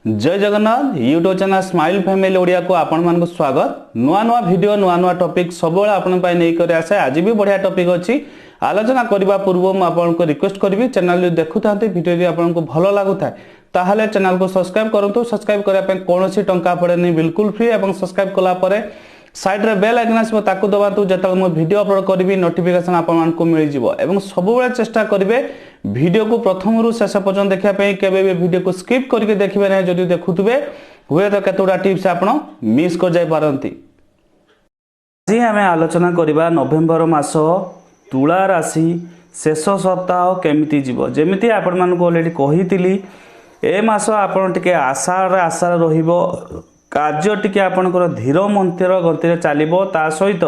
ଜୟ Jagannath. YouTube channel smile family ଓଡ଼ିଆକୁ ଆପଣମାନଙ୍କୁ ସ୍ୱାଗତ। ନୂଆ ନୂଆ ଭିଡ଼ିଓ, ନୂଆ ନୂଆ ଟପିକ୍ ସବୁବେଳେ ଆପଣଙ୍କ ପାଇଁ ନେଇକରି ଆସେ। ଆଜି ବି ବଢ଼ିଆ ଟପିକ୍ ଅଛି। ଆଲୋଚନା କରିବା ପୂର୍ବରୁ ମୁଁ ଆପଣଙ୍କୁ ରିକ୍ୱେଷ୍ଟ କରିବି, ଚ୍ୟାନେଲ୍ ଯଦି ଦେଖୁଥାନ୍ତି, ଭିଡ଼ିଓ ଯଦି ଆପଣଙ୍କୁ ଭଲ ଲାଗୁଥାଏ, ତାହେଲେ ଚ୍ୟାନେଲକୁ ସବସ୍କ୍ରାଇବ୍ କରନ୍ତୁ। ସବସ୍କ୍ରାଇବ୍ କରିବା ପାଇଁ କୌଣସି ଟଙ୍କା ପଡ଼େନି, ବିଲକୁଲ ଫ୍ରି। ଏବଂ ସବସ୍କ୍ରାଇବ୍ କଲା ପରେ ସାଇଡ୍ରେ ବେଲ୍ ଆଇକନ୍ ଆସିବ, ତାକୁ ଦବାନ୍ତୁ। ଯେତେବେଳେ ମୁଁ ଭିଡ଼ିଓ ଅପଲୋଡ଼ କରିବି, ନୋଟିଫିକେସନ୍ ଆପଣମାନଙ୍କୁ ମିଳିଯିବ। ଏବଂ ସବୁବେଳେ ଚେଷ୍ଟା କରିବେ ଭିଡ଼ିଓକୁ ପ୍ରଥମରୁ ଶେଷ ପର୍ଯ୍ୟନ୍ତ ଦେଖିବା ପାଇଁ। କେବେ ବି ଭିଡ଼ିଓକୁ ସ୍କିପ୍ କରିକି ଦେଖିବେ ନାହିଁ। ଯଦି ଦେଖୁଥିବେ, ହୁଏତ କେତେଗୁଡ଼ା ଟିପ୍ସ ଆପଣ ମିସ୍ କରିଯାଇପାରନ୍ତି। ଆଜି ଆମେ ଆଲୋଚନା କରିବା ନଭେମ୍ବର ମାସ ତୁଳା ରାଶି ଶେଷ ସପ୍ତାହ କେମିତି ଯିବ। ଯେମିତି ଆପଣମାନଙ୍କୁ ଅଲରେଡ଼ି କହିଥିଲି, ଏ ମାସ ଆପଣ ଟିକେ ଆଶାରେ ଆଶାରେ ରହିବ, କାର୍ଯ୍ୟ ଟିକେ ଆପଣଙ୍କର ଧୀର ମନ୍ଥର ଗତିରେ ଚାଲିବ। ତା ସହିତ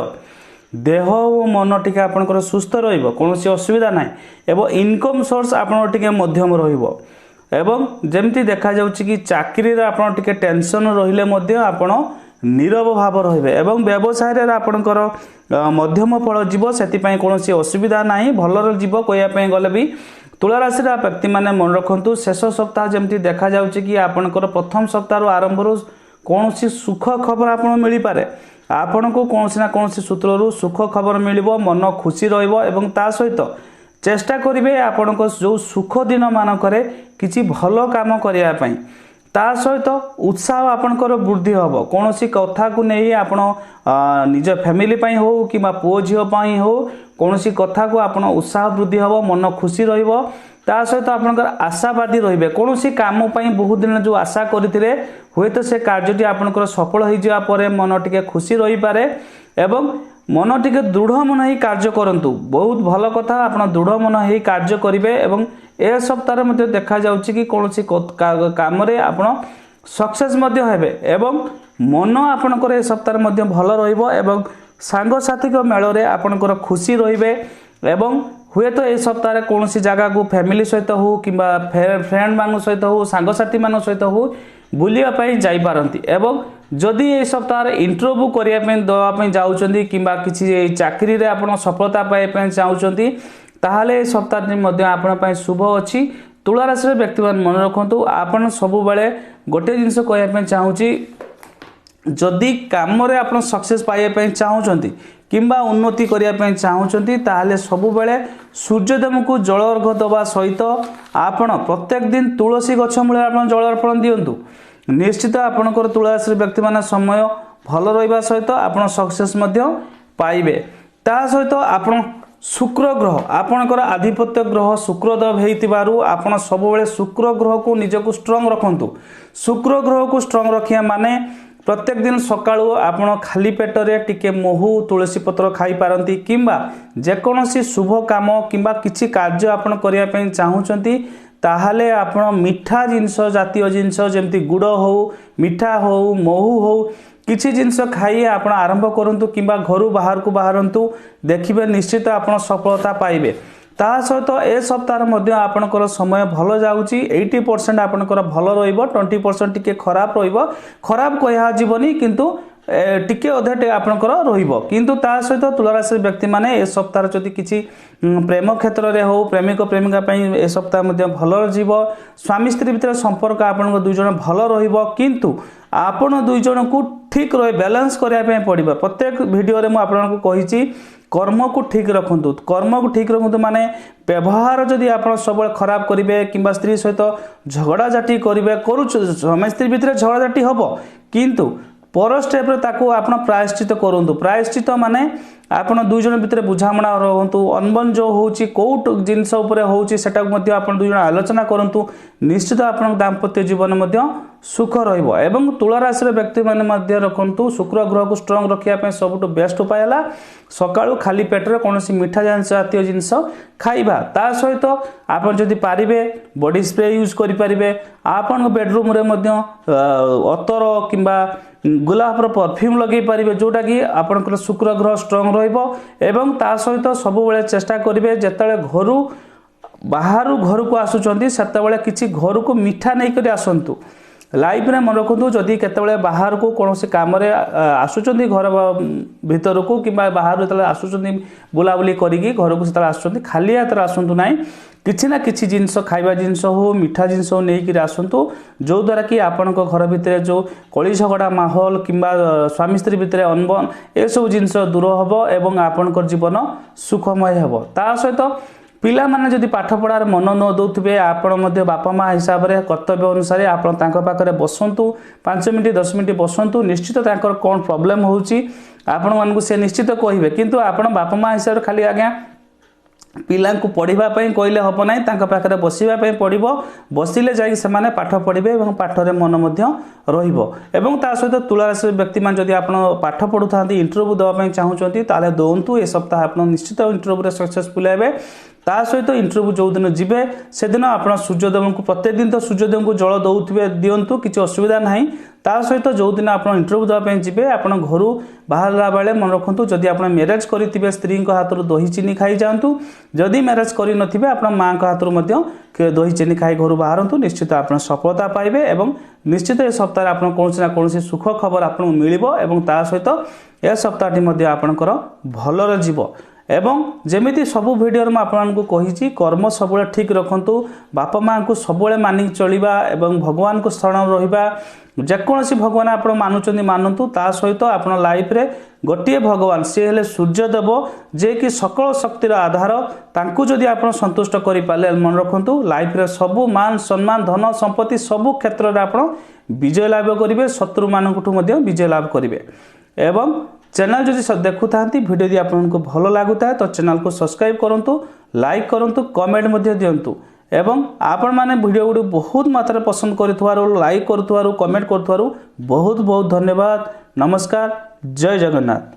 ଦେହ ଓ ମନ ଟିକେ ଆପଣଙ୍କର ସୁସ୍ଥ ରହିବ, କୌଣସି ଅସୁବିଧା ନାହିଁ। ଏବଂ ଇନକମ୍ ସୋର୍ସ ଆପଣଙ୍କର ଟିକେ ମଧ୍ୟମ ରହିବ। ଏବଂ ଯେମିତି ଦେଖାଯାଉଛି କି ଚାକିରିରେ ଆପଣ ଟିକେ ଟେନସନ୍ ରହିଲେ ମଧ୍ୟ ଆପଣ ନିରବ ଭାବ ରହିବେ। ଏବଂ ବ୍ୟବସାୟରେ ଆପଣଙ୍କର ମଧ୍ୟମ ଫଳ ଯିବ, ସେଥିପାଇଁ କୌଣସି ଅସୁବିଧା ନାହିଁ, ଭଲରେ ଯିବ। କହିବା ପାଇଁ ଗଲେ ବି ତୁଳା ରାଶିର ବ୍ୟକ୍ତିମାନେ ମନେ ରଖନ୍ତୁ, ଶେଷ ସପ୍ତାହ ଯେମିତି ଦେଖାଯାଉଛି କି ଆପଣଙ୍କର ପ୍ରଥମ ସପ୍ତାହରୁ ଆରମ୍ଭରୁ କୌଣସି ସୁଖ ଖବର ଆପଣ ମିଳିପାରେ। ଆପଣଙ୍କୁ କୌଣସି ନା କୌଣସି ସୂତ୍ରରୁ ସୁଖ ଖବର ମିଳିବ, ମନ ଖୁସି ରହିବ। ଏବଂ ତା ସହିତ ଚେଷ୍ଟା କରିବେ ଆପଣଙ୍କ ଯେଉଁ ସୁଖ ଦିନମାନଙ୍କରେ କିଛି ଭଲ କାମ କରିବା ପାଇଁ। ତା ସହିତ ଉତ୍ସାହ ଆପଣଙ୍କର ବୃଦ୍ଧି ହେବ। କୌଣସି କଥାକୁ ନେଇ ଆପଣ ନିଜ ଫ୍ୟାମିଲି ପାଇଁ ହେଉ କିମ୍ବା ପୁଅ ଝିଅ ପାଇଁ ହେଉ, କୌଣସି କଥାକୁ ଆପଣ ଉତ୍ସାହ ବୃଦ୍ଧି ହେବ, ମନ ଖୁସି ରହିବ। ତା ସହିତ ଆପଣଙ୍କର ଆଶାବାଦୀ ରହିବେ। କୌଣସି କାମ ପାଇଁ ବହୁତ ଦିନ ଯେଉଁ ଆଶା କରିଥିଲେ, ହୁଏତ ସେ କାର୍ଯ୍ୟଟି ଆପଣଙ୍କର ସଫଳ ହେଇଯିବା ପରେ ମନ ଟିକେ ଖୁସି ରହିପାରେ। ଏବଂ ମନ ଟିକେ ଦୃଢ଼ ମନ ହେଇ କାର୍ଯ୍ୟ କରନ୍ତୁ। ବହୁତ ଭଲ କଥା, ଆପଣ ଦୃଢ଼ ମନ ହେଇ କାର୍ଯ୍ୟ କରିବେ। ଏବଂ ଏ ସପ୍ତାହରେ ମଧ୍ୟ ଦେଖାଯାଉଛି କି କୌଣସି କାମରେ ଆପଣ ସକ୍ସେସ୍ ମଧ୍ୟ ହେବେ। ଏବଂ ମନ ଆପଣଙ୍କର ଏ ସପ୍ତାହରେ ମଧ୍ୟ ଭଲ ରହିବ। ଏବଂ ସାଙ୍ଗସାଥିଙ୍କ ମେଳରେ ଆପଣଙ୍କର ଖୁସି ରହିବେ। ଏବଂ ହୁଏତ ଏ ସପ୍ତାହରେ କୌଣସି ଜାଗାକୁ ଫ୍ୟାମିଲି ସହିତ ହେଉ କିମ୍ବା ଫ୍ରେଣ୍ଡମାନଙ୍କ ସହିତ ହେଉ, ସାଙ୍ଗସାଥିମାନଙ୍କ ସହିତ ହେଉ, ବୁଲିବା ପାଇଁ ଯାଇପାରନ୍ତି। ଏବଂ ଯଦି ଏହି ସପ୍ତାହରେ ଇଣ୍ଟରଭ୍ୟୁ କରିବା ପାଇଁ ଦେବା ପାଇଁ ଯାଉଛନ୍ତି କିମ୍ବା କିଛି ଚାକିରିରେ ଆପଣ ସଫଳତା ପାଇବା ପାଇଁ ଚାହୁଁଛନ୍ତି, ତାହେଲେ ଏ ସପ୍ତାହଟି ମଧ୍ୟ ଆପଣଙ୍କ ପାଇଁ ଶୁଭ ଅଛି। ତୁଳା ରାଶିର ବ୍ୟକ୍ତିମାନେ ମନେ ରଖନ୍ତୁ, ଆପଣ ସବୁବେଳେ ଗୋଟେ ଜିନିଷ କହିବା ପାଇଁ ଚାହୁଁଛି, ଯଦି କାମରେ ଆପଣ ସକ୍ସେସ୍ ପାଇବା ପାଇଁ ଚାହୁଁଛନ୍ତି କିମ୍ବା ଉନ୍ନତି କରିବା ପାଇଁ ଚାହୁଁଛନ୍ତି, ତାହେଲେ ସବୁବେଳେ ସୂର୍ଯ୍ୟଦେବଙ୍କୁ ଜଳ ଅର୍ଘ ଦେବା ସହିତ ଆପଣ ପ୍ରତ୍ୟେକ ଦିନ ତୁଳସୀ ଗଛ ମୂଳରେ ଆପଣ ଜଳ ଅର୍ପଣ ଦିଅନ୍ତୁ। ନିଶ୍ଚିତ ଆପଣଙ୍କର ତୁଳା ରାଶିର ବ୍ୟକ୍ତିମାନେ ସମୟ ଭଲ ରହିବା ସହିତ ଆପଣ ସକ୍ସେସ୍ ମଧ୍ୟ ପାଇବେ। ତା ସହିତ ଆପଣ ଶୁକ୍ର ଗ୍ରହ, ଆପଣଙ୍କର ଆଧିପତ୍ୟ ଗ୍ରହ ଶୁକ୍ରଦେବ ହେଇଥିବାରୁ ଆପଣ ସବୁବେଳେ ଶୁକ୍ର ଗ୍ରହକୁ ନିଜକୁ ଷ୍ଟ୍ରଙ୍ଗ ରଖନ୍ତୁ। ଶୁକ୍ର ଗ୍ରହକୁ ଷ୍ଟ୍ରଙ୍ଗ ରଖିବା ମାନେ ପ୍ରତ୍ୟେକ ଦିନ ସକାଳୁ ଆପଣ ଖାଲି ପେଟରେ ଟିକେ ମହୁ, ତୁଳସୀ ପତ୍ର ଖାଇପାରନ୍ତି। କିମ୍ବା ଯେକୌଣସି ଶୁଭ କାମ କିମ୍ବା କିଛି କାର୍ଯ୍ୟ ଆପଣ କରିବା ପାଇଁ ଚାହୁଁଛନ୍ତି, ତାହେଲେ ଆପଣ ମିଠା ଜିନିଷ ଜାତୀୟ ଜିନିଷ, ଯେମିତି ଗୁଡ଼ ହେଉ, ମିଠା ହେଉ, ମହୁ ହେଉ, କିଛି ଜିନିଷ ଖାଇ ଆପଣ ଆରମ୍ଭ କରନ୍ତୁ କିମ୍ବା ଘରୁ ବାହାରକୁ ବାହାରନ୍ତୁ। ଦେଖିବେ, ନିଶ୍ଚିତ ଆପଣ ସଫଳତା ପାଇବେ। ତା ସହିତ ଏ ସପ୍ତାହରେ ମଧ୍ୟ ଆପଣଙ୍କର ସମୟ ଭଲ ଯାଉଛି। 80% ଆପଣଙ୍କର ଭଲ ରହିବ, 20% ଟିକେ ଖରାପ ରହିବ। ଖରାପ କୁହାଯିବନି, କିନ୍ତୁ ଟିକେ ଅଧେ ଆପଣଙ୍କର ରହିବ। କିନ୍ତୁ ତା ସହିତ ତୁଳାରାଶି ବ୍ୟକ୍ତିମାନେ ଏ ସପ୍ତାହରେ ଯଦି କିଛି ପ୍ରେମ କ୍ଷେତ୍ରରେ ହେଉ, ପ୍ରେମିକ ପ୍ରେମିକା ପାଇଁ ଏ ସପ୍ତାହ ମଧ୍ୟ ଭଲ ଯିବ। ସ୍ୱାମୀ ସ୍ତ୍ରୀ ଭିତରେ ସମ୍ପର୍କ ଆପଣଙ୍କ ଦୁଇ ଜଣ ଭଲ ରହିବ, କିନ୍ତୁ ଆପଣ ଦୁଇ ଜଣଙ୍କୁ ଠିକ୍ ରହି ବାଲାନ୍ସ କରିବା ପାଇଁ ପଡ଼ିବ। ପ୍ରତ୍ୟେକ ଭିଡ଼ିଓରେ ମୁଁ ଆପଣଙ୍କୁ କହିଛି, କର୍ମକୁ ଠିକ୍ ରଖନ୍ତୁ। କର୍ମକୁ ଠିକ୍ ରଖନ୍ତୁ ମାନେ ବ୍ୟବହାର ଯଦି ଆପଣ ସବୁବେଳେ ଖରାପ କରିବେ କିମ୍ବା ସ୍ତ୍ରୀ ସହିତ ଝଗଡ଼ାଝାଟି କରିବେ, କରୁଛୁ, ସ୍ୱାମୀ ସ୍ତ୍ରୀ ଭିତରେ ଝଗଡ଼ାଝାଟି ହେବ, କିନ୍ତୁ ପର ଷ୍ଟେପ୍ରେ ତାକୁ ଆପଣ ପ୍ରାୟଶ୍ଚିତ କରନ୍ତୁ। ପ୍ରାୟଶ୍ଚିତ ମାନେ ଆପଣ ଦୁଇ ଜଣ ଭିତରେ ବୁଝାମଣା ରହନ୍ତୁ। ଅନବନ ଯେଉଁ ହେଉଛି, କେଉଁ ଜିନିଷ ଉପରେ ହେଉଛି, ସେଟାକୁ ମଧ୍ୟ ଆପଣ ଦୁଇ ଜଣ ଆଲୋଚନା କରନ୍ତୁ। ନିଶ୍ଚିତ ଆପଣଙ୍କ ଦାମ୍ପତ୍ୟ ଜୀବନ ମଧ୍ୟ ସୁଖ ରହିବ। ଏବଂ ତୁଳା ରାଶିର ବ୍ୟକ୍ତିମାନେ ମଧ୍ୟ ରଖନ୍ତୁ, ଶୁକ୍ର ଗ୍ରହକୁ ଷ୍ଟ୍ରଙ୍ଗ ରଖିବା ପାଇଁ ସବୁଠୁ ବେଷ୍ଟ ଉପାୟ ହେଲା ସକାଳୁ ଖାଲି ପେଟରେ କୌଣସି ମିଠା ଜାତୀୟ ଜିନିଷ ଖାଇବା। ତା ସହିତ ଆପଣ ଯଦି ପାରିବେ, ବଡି ସ୍ପ୍ରେ ୟୁଜ୍ କରିପାରିବେ। ଆପଣଙ୍କ ବେଡ଼ରୁମ୍ରେ ମଧ୍ୟ ଅତର କିମ୍ବା ଗୋଲାପର ପରଫ୍ୟୁମ୍ ଲଗାଇ ପାରିବେ, ଯେଉଁଟାକି ଆପଣଙ୍କର ଶୁକ୍ର ଗ୍ରହ ଷ୍ଟ୍ରଙ୍ଗ ରହିବ। ଏବଂ ତା ସହିତ ସବୁବେଳେ ଚେଷ୍ଟା କରିବେ, ଯେତେବେଳେ ଘରୁ ବାହାରୁ ଘରକୁ ଆସୁଛନ୍ତି, ସେତେବେଳେ କିଛି ଘରକୁ ମିଠା ନେଇକରି ଆସନ୍ତୁ। ଲାଇଫ୍ରେ ମନେ ରଖନ୍ତୁ, ଯଦି କେତେବେଳେ ବାହାରକୁ କୌଣସି କାମରେ ଆସୁଛନ୍ତି, ଘର ଭିତରକୁ କିମ୍ବା ବାହାରୁ ଯେତେବେଳେ ଆସୁଛନ୍ତି ବୁଲାବୁଲି କରିକି ଘରକୁ ସେତେବେଳେ ଆସୁଛନ୍ତି, ଖାଲି ହାତରେ ଆସନ୍ତୁ ନାହିଁ। କିଛି ନା କିଛି ଜିନିଷ, ଖାଇବା ଜିନିଷ ହଉ, ମିଠା ଜିନିଷ ହଉ, ନେଇକିରି ଆସନ୍ତୁ, ଯେଉଁଦ୍ୱାରା କି ଆପଣଙ୍କ ଘର ଭିତରେ ଯେଉଁ କଳି ଝଗଡ଼ା ମାହୋଲ କିମ୍ବା ସ୍ୱାମୀ ସ୍ତ୍ରୀ ଭିତରେ ଅନବନ, ଏସବୁ ଜିନିଷ ଦୂର ହେବ ଏବଂ ଆପଣଙ୍କର ଜୀବନ ସୁଖମୟ ହେବ। ତା ସହିତ ପିଲାମାନେ ଯଦି ପାଠପଢ଼ାରେ ମନ ନ ଦେଉଥିବେ, ଆପଣ ମଧ୍ୟ ବାପା ମା ହିସାବରେ କର୍ତ୍ତବ୍ୟ ଅନୁସାରେ ଆପଣ ତାଙ୍କ ପାଖରେ ବସନ୍ତୁ, 5 ମିନିଟ୍ 10 ମିନିଟ୍ ବସନ୍ତୁ। ନିଶ୍ଚିତ ତାଙ୍କର କ'ଣ ପ୍ରୋବ୍ଲେମ୍ ହେଉଛି ଆପଣମାନଙ୍କୁ ସେ ନିଶ୍ଚିତ କହିବେ। କିନ୍ତୁ ଆପଣ ବାପା ମା ହିସାବରେ ଖାଲି ଆଜ୍ଞା ପିଲାଙ୍କୁ ପଢ଼ିବା ପାଇଁ କହିଲେ ହେବ ନାହିଁ, ତାଙ୍କ ପାଖରେ ବସିବା ପାଇଁ ପଡ଼ିବ। ବସିଲେ ଯାଇକି ସେମାନେ ପାଠ ପଢ଼ିବେ ଏବଂ ପାଠରେ ମନ ମଧ୍ୟ ରହିବ। ଏବଂ ତା ସହିତ ତୁଳା ରାଶି ବ୍ୟକ୍ତିମାନେ ଯଦି ଆପଣ ପାଠ ପଢ଼ୁଥାନ୍ତି, ଇଣ୍ଟରଭ୍ୟୁ ଦେବା ପାଇଁ ଚାହୁଁଛନ୍ତି, ତାହେଲେ ଦିଅନ୍ତୁ। ଏ ସପ୍ତାହ ଆପଣ ନିଶ୍ଚିତ ଇଣ୍ଟରଭ୍ୟୁରେ ସକ୍ସେସଫୁଲ୍ ହେବେ। ତା ସହିତ ଇଣ୍ଟରଭ୍ୟୁ ଯେଉଁଦିନ ଯିବେ, ସେଦିନ ଆପଣ ସୂର୍ଯ୍ୟଦେବଙ୍କୁ, ପ୍ରତ୍ୟେକ ଦିନ ତ ସୂର୍ଯ୍ୟଦେବଙ୍କୁ ଜଳ ଦେଉଥିବେ, ଦିଅନ୍ତୁ, କିଛି ଅସୁବିଧା ନାହିଁ। ତା ସହିତ ଯେଉଁଦିନ ଆପଣ ଇଣ୍ଟରଭ୍ୟୁ ଦେବା ପାଇଁ ଯିବେ, ଆପଣ ଘରୁ ବାହାରିଲା ବେଳେ ମନେ ରଖନ୍ତୁ, ଯଦି ଆପଣ ମ୍ୟାରେଜ୍ କରିଥିବେ ସ୍ତ୍ରୀଙ୍କ ହାତରୁ ଦହି ଚିନି ଖାଇଯାଆନ୍ତୁ। ଯଦି ମ୍ୟାରେଜ୍ କରିନଥିବେ, ଆପଣ ମାଆଙ୍କ ହାତରୁ ମଧ୍ୟ ଦହି ଚିନି ଖାଇ ଘରୁ ବାହାରନ୍ତୁ। ନିଶ୍ଚିତ ଆପଣ ସଫଳତା ପାଇବେ ଏବଂ ନିଶ୍ଚିତ ଏ ସପ୍ତାହରେ ଆପଣ କୌଣସି ନା କୌଣସି ସୁଖ ଖବର ଆପଣଙ୍କୁ ମିଳିବ ଏବଂ ତା ସହିତ ଏ ସପ୍ତାହଟି ମଧ୍ୟ ଆପଣଙ୍କର ଭଲରେ ଯିବ। ଏବଂ ଯେମିତି ସବୁ ଭିଡ଼ିଓରେ ମୁଁ ଆପଣମାନଙ୍କୁ କହିଛି, କର୍ମ ସବୁବେଳେ ଠିକ୍ ରଖନ୍ତୁ, ବାପା ମାଆଙ୍କୁ ସବୁବେଳେ ମାନିକି ଚଳିବା ଏବଂ ଭଗବାନଙ୍କୁ ଶରଣ ରହିବା। ଯେକୌଣସି ଭଗବାନ ଆପଣ ମାନୁଛନ୍ତି ମାନନ୍ତୁ, ତା ସହିତ ଆପଣ ଲାଇଫରେ ଗୋଟିଏ ଭଗବାନ, ସିଏ ହେଲେ ସୂର୍ଯ୍ୟଦେବ, ଯିଏକି ସକଳ ଶକ୍ତିର ଆଧାର। ତାଙ୍କୁ ଯଦି ଆପଣ ସନ୍ତୁଷ୍ଟ କରିପାରିଲେ, ମନେ ରଖନ୍ତୁ ଲାଇଫରେ ସବୁ ମାନ ସମ୍ମାନ, ଧନ ସମ୍ପତ୍ତି ସବୁ କ୍ଷେତ୍ରରେ ଆପଣ ବିଜୟ ଲାଭ କରିବେ, ଶତ୍ରୁମାନଙ୍କଠୁ ମଧ୍ୟ ବିଜୟ ଲାଭ କରିବେ। ଏବଂ ଚ୍ୟାନେଲ୍ ଯଦି ଦେଖୁଥାନ୍ତି, ଭିଡ଼ିଓ ଯଦି ଆପଣଙ୍କୁ ଭଲ ଲାଗୁଥାଏ, ତ ଚ୍ୟାନେଲକୁ ସବସ୍କ୍ରାଇବ୍ କରନ୍ତୁ, ଲାଇକ୍ କରନ୍ତୁ, କମେଣ୍ଟ ମଧ୍ୟ ଦିଅନ୍ତୁ। ଏବଂ ଆପଣମାନେ ଭିଡ଼ିଓ ଗୁଡ଼ିକୁ ବହୁତ ମାତ୍ରାରେ ପସନ୍ଦ କରୁଥିବାରୁ, ଲାଇକ୍ କରୁଥିବାରୁ, କମେଣ୍ଟ କରୁଥିବାରୁ ବହୁତ ବହୁତ ଧନ୍ୟବାଦ। ନମସ୍କାର, ଜୟ ଜଗନ୍ନାଥ।